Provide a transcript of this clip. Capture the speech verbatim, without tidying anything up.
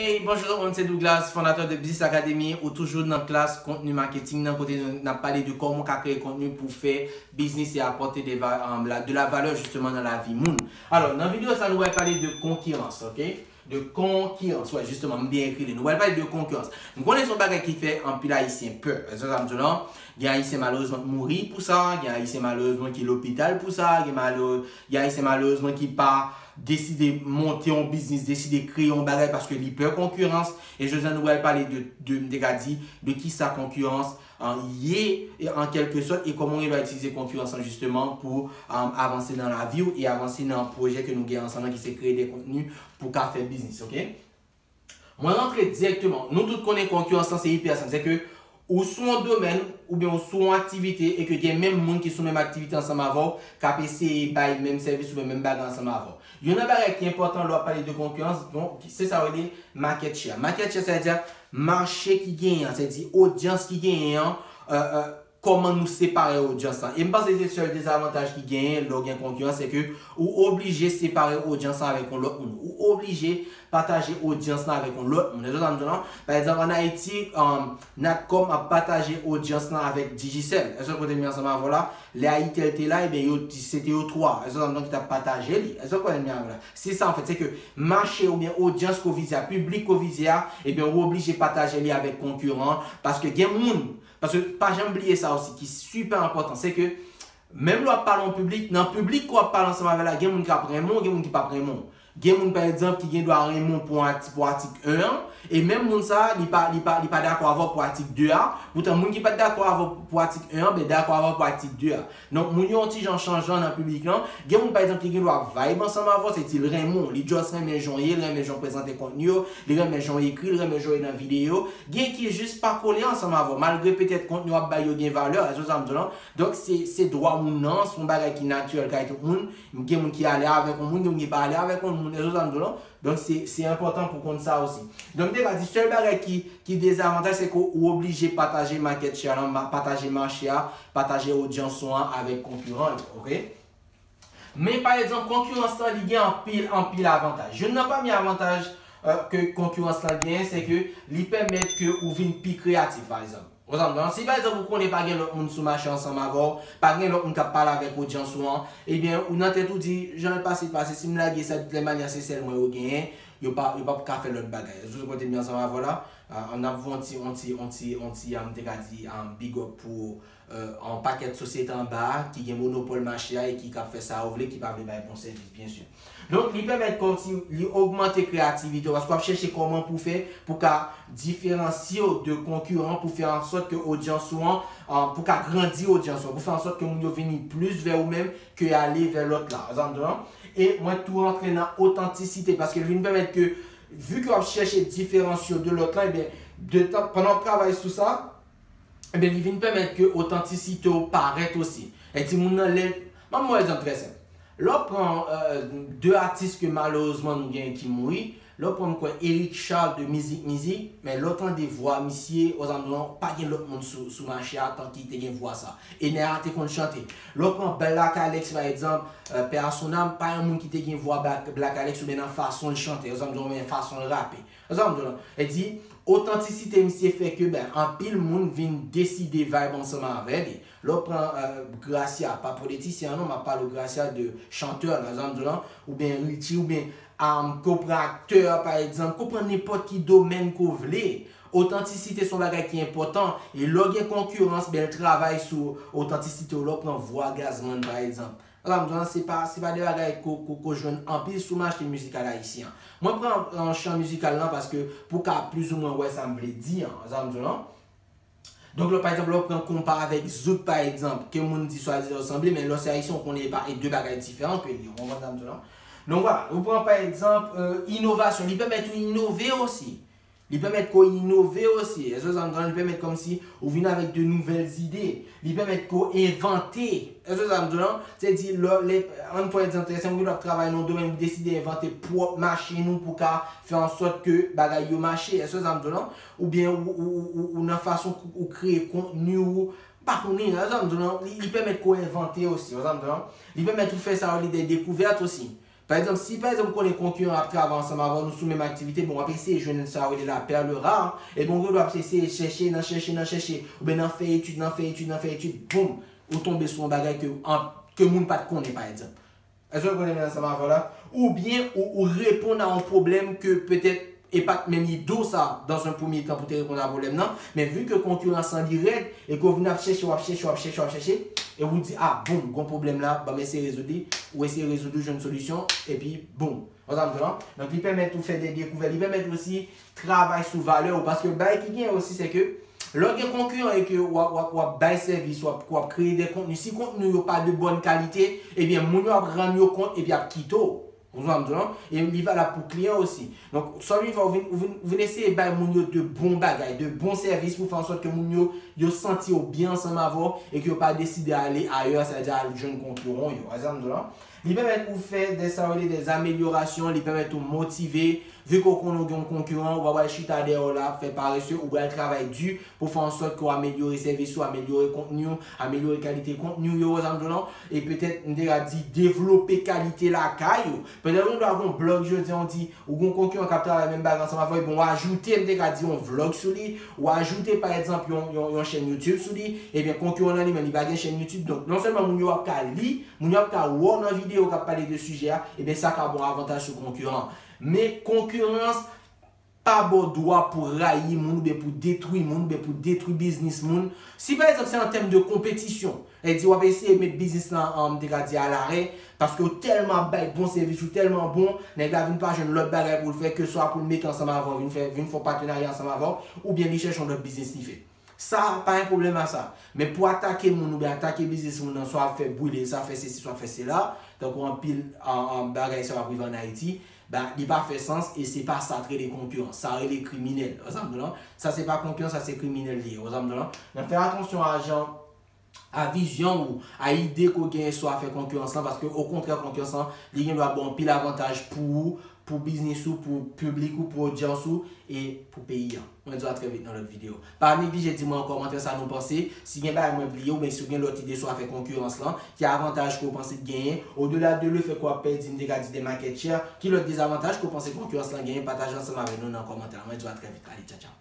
Hey, bonjou tout moun, se Douglas, fondatè de Business Academy, ou toujou nan klas kontni marketing nan, kote nou, n ap pale de kòman w ka kreye kontni pou fè biznis e apòte de, va- um, la, de la valè jisteman nan lavi moun. Alò, nan videyo sa, nou pral pale de konkirans, ok? De konkirans, wè, jisteman, m byen ekri li. Nou pral pale de konkirans. M konnen se yon bagay ki fè anpil Ayisyen pè. Èske sa m di w la? Gen Ayisyen malerezman ki mouri pou sa, gen Ayisyen malerezman ki lopital pou sa, gen malere- gen Ayisyen malerezman ki pa deside monte yon biznis, deside kreye yon bagay paske li pè konkirans. E jodi a nou pral pale de, de, m te ka di, de kisa konkirans an, ye, e an kèlke sòt, e kòman w gen dwa itilize konkirans lan jisteman pou um, avanse nan lavi w e avanse nan pwojè ke nou gen ansanm nan ki se kreye de kontni pou ka fè biznis, ok? Mwen rantre dirèkteman. Nou tout konnen konkirans lan se ipèsan. Se ke ou sou yon domèn, oubyen ou sou yon aktivite, e ke gen menm moun ki sou menm aktivite ansanm avè w, k ap eseye bay menm sèvis oubyen menm bagay ansanm avè w. Youn nan bagay ki enpòtan lè w ap pale de konkirans, bon, se sa yo rele market share. Market share, sa vle di mache ki genyen an, sa vle di odyans ki genyen an, euh, euh, kòman nou separe odyans lan. E m panse se sèl dezavantaj ki genyen lè w gen konkirans, se ke ou oblije separe odyans lan avèk yon lòt moun. Ou oblije pataje odyans lan avèk yon lòt moun. Èske sa m di w la? Pa egzanp, ann Ayiti, um, Natcom ap pataje odyans lan avèk Digicel. Èske w konprann m ansanm avè w la? Lè Ayitel te la, ebyen, yo, se te yo twa. Èske w konprann ki t ap pataje li? Èske w konprann m la? Se sa, anfèt, se ke mache oubyen odyans ke w vize a, piblik ke w vize a, ebyen, ou oblije pataje li avèk konkiran, paske gen moun, paske pa janm bliye sa osi, ki sipè enpòtan, se ke menm lè w ap pale yon piblik, nan piblik ke w ap pale ansanm avè l la, gen moun k ap renmen w, gen moun ki p ap renmen w. Gen moun, pa egzanp, ki gen dwa renmen w pou yon ati-, pou atik en an, e menm moun sa a, li pa, li pa, li pa dakò avè w pou atik de a, poutan moun ki pa t dakò avè w pou atik en an, ben dakò avè w pou atik de a. Donk, moun yo yon ti jan chanje nan piblik lan. Gen moun, pa egzanp, ki gen dwa vibe ansanm avè w, se di l renmen w, li just renmen jan w ye, li renmen jan w prezante kontni yo, li renmen jan w ekri, li renmen jan w ye nan videyo. Gen ki jis pa kole ansanm avè w, malgre petèt kontni w ap bay yo gen valè, èske w konprann sa m di w lan? Donk, se, se dwa moun nan, se yon bagay ki natirèl kay tout moun. Gen moun ki ale avèk yon moun, gen moun ki pa ale avèk yon moun, èske w konprann sa m di w lan? Donk, se, se enpòtan pou konn sa osi. Donk, m te ka di, sèl bagay ki, ki dezavantaj, se ke ou oblije pataje market share lan, ma- pataje mache a, pataje odyans ou an avèk konkiran yo, ok? Men, pa egzanp, konkirans lan, li gen anpil, anpil avantaj. Youn nan pami avantaj, euh, ke konkirans lan genyen, se ke li pèmèt ke ou vin pi kreyatif, pa egzanp. Ou konprann? Si, pa egzanp, ou konnen pa gen lòt moun sou mache ansanm avè w, pa gen lòt moun k ap pale avèk odyans ou an, ebyen, ou nan tèt ou di, jan l pase, pase, si m lage sa, de toutes les manières, se sèl mwen yo genyen, yo pa, yo p ap ka fè lòt bagay. Èske w konprann m ansanm avè w la? Ah, n ap voye yon ti, yon ti, yon ti, yon ti, ah, m te ka di, ah, big up pou euh, yon pakèt sosyete anba a ki gen monopòl mache a e ki k ap fè sa yo vle, ki pa vle bay bon sèvis, byen si. Donk, li pèmèt kòmsi li ogmante kreyativite w, paske w ap chèche kòman pou fè, pou ka diferansye w de konkiran, pou fè an sòt ke odyans ou an, euh, pou ka grandi odyans ou an, pou fè an sòt ke moun yo vini plis vè ou menm ke ale vè lòt la. Ou konprann sa m di w lan? E mwen tou rantre nan otantisite, paske l vin pèmèt ke, vi ke w ap chèche diferansye w de lòt lan, ebyen, de tan, pandan w ap travay sou sa, ebyen, li vin pèmèt ke otantisite w parèt osi. E timoun nan, lè, m ap ba w egzanp trè senp. Lè w pran, euh, de atis ke malerezman nou gen ki mouri, lè w pran, m kwè, Eric Charles de Mizik Mizik, men lè w tande vwa misye, ou konprann sa m di w lan, pa gen lòt moun sou, sou mache a tanki te gen vwa sa. E nèg la te konn chante. Lè w pran Black Alex, pa egzanp, euh, Paix à son âme, pa yon moun ki te gen vwa Black, Black Alex oubyen nan fason l chante, ou konprann sa m di w lan, oubyen fason l rape. Ou konprann sa m di w lan? E di, otantisite misye fè ke, ben, anpil moun vin deside vibe ansanm avè li. Lè w pran, euh, Gracia, pa politisyen an non, m ap pale w Gracia de chantè la, ou konprann sa m di w lan, oubyen Richie, oubyen, um, ke w pran aktè, pa egzanp, ke w pran nenpòt ki domèn ke w vle. Otantisite se yon bagay ki enpòtan. E lè w gen konkirans, ben, l travay sou otantisite w. Lè w pran vwa Gazman, pa egzanp. Sa m di w lan, se pa, se pa de bagay ke, ke, ke w jwenn anpil sou mache mizikal ayisyen an. Mwen pran, euh, chan mizikal lan paske pou w ka plizoumwen wè sa m vle di an, sa m di w lan. Donk, lè, pa egzanp, lè w pran konpa avèk zouk, pa egzanp, ke moun di swadizan yo sanble, men lè w se ayisyen, w konnen e pa, e de bagay diferan ke li ye, ou konprann sa m di w lan? Donk, vwala, ou pran, pa egzanp, euh, inovasyon, li pèmèt ou inove osi. Li pèmèt ke w inove osi. Èske sa m di w lan? Li pèmèt kòmsi ou vin avèk de nouvèl zide. Li pèmèt ke w envante. Èske sa m di w lan? Se di, lè, lè, ann pran egzanp trè senp, ou ap travay nan yon domèn, ou deside envante pwòp machin ou pou ka fè an sòt ke bagay yo mache. Èske sa m di w lan? Oubyen ou, ou, ou, ou, ou nan fason ou, ou kreye kontni ou, pa konnen, èske sa m di w lan? Li, li pèmèt ke w envante osi, èske sa m di w lan? Li pèmèt ou fè sa yo rele de dekouvèt osi. Pa egzanp, si pa egzanp ou konnen konkiran ap travay ansanm avè w, nou sou menm aktivite, bon, w ap eseye jwenn sa yo rele la perle rare, epi w ap eseye chèche, nan chèche, nan chèche, oubyen nan fè etid, nan fè etid, nan fè etid, boum, ou tonbe sou yon bagay ke, an, ke moun pa t konnen, pa egzanp. Èske w konnen ansanm avè w la? Oubyen ou, ou reponn a yon pwoblèm ke petèt e pa t menm ide w sa, dans un premier temps, pou te reponn a pwoblèm nan, men vi ke konkirans lan li rèd, e ke w vin ap chèche, w ap chèche, w ap chèche, w ap chèche, e ou di, a, boum, gon pwoblèm la, ban m eseye rezoud li, ou eseye rezoud li, jwenn solisyon, epi boum. Ou sa m di w lan? Donk, li pèmèt ou fè de dekouvèt, li pèmèt osi travay sou valè ou, paske bagay ki gen osi, se ke lè w gen konkiran e ke w ap, w ap, w ap bay sèvis, w ap, w ap kreye de kontni, si kontni yo pa de bòn kalite, ebyen, moun yo ap rann yo kont epi ap kite w. Ou sa m di w lan? E li valab pou kliyan osi. Donk, sa w vin fè, ou vin, ou vin, ou vin eseye bay moun yo de bon bagay, de bon sèvis pou fè ansòt ke moun yo, yo santi yo byen ansanm avè w e ke yo pa deside ale ayè, sètadi al jwenn konkiran yo. Ou sa m di w lan? Li pèmèt ou fè de sa yo rele de amelyorasyon, li pèmèt ou motive, vi ke w konnen w gen yon konkiran, ou pa pral chita dèyè w la, fè parese, ou pral travay di pou fè ansòt ke w amelyore sèvis ou, amelyore kontni w, amelyore kalite kontni w yo, ou sa m di w lan, e petèt, m te ka di, devlope kalite lakay ou. Petèt ou dwe gen yon blòg jodi a, ou di, ou gen yon konkiran k ap travay menm bagay ansanm avè w, ebyen, w ajoute, m te ka di, yon vlòg sou li, ou ajoute, pa egzanp, yon, yon, yon chèn YouTube sou li, ebyen, konkiran nan li menm, li pa gen chèn YouTube. Donk, non sèlman moun yo ap ka li, moun yo ap ka wè w nan videyo k ap pale de sijè a, ebyen, sa ka ba w avantaj sou konkiran an. Men konkirans pa ba w dwa pou rayi moun oubyen pou detwi moun oubyen pou detwi biznis moun. Si pa egzanp se an tèm de konpetisyon, e di w ap eseye met biznis lan, an, m te ka di alarè, paske w tèlman ap bay bon sèvis, ou tèlman bon, nèg la vin pa jwenn lòt bagay pou l fè ke swa pou l mete ansanm avè w, vin fè, vin fè yon patenarya ansanm avè w, oubyen li chèche yon lòt biznis li fè. Sa pa yon pwoblèm a sa. Men pou atake moun oubyen atake biznis moun nan, swa ap fè brile, swa ap fè sesi, swa ap fè sela, tankou anpil, an, an, bagay sa yo ap rive ann Ayiti, ba, li pa fè sans e se pa sa k rele konkirans. Sa rele kriminèl. Ou sa m di w lan? Sa se pa konkirans, sa se kriminèl li ye. Ou sa m di w lan? Men fè atansyon a jan, a vizyon ou, a ide ke w genyen sou afè konkirans lan, paske okontrè, konkirans lan, li gen dwa ba w anpil avantaj pou ou, pou biznis ou, pou piblik ou, pou odyans ou, e pou peyi an. Mwen di w a trè vit nan lòt videyo. Pa neglije di mwen an kòmantè sa nou panse, si gen bagay mwen bliye, oubyen si w gen lòt ide sou afè konkirans lan, ki avantaj ke w panse k genyen, odela de lefèt ke w ap pèdi, m te ka di de market share, ki lòt dezavantaj ke w panse konkirans lan genyen, pataje ansanm avè nou nan kòmantè la. Mwen di w a trè vit. Ale, tcha tcha.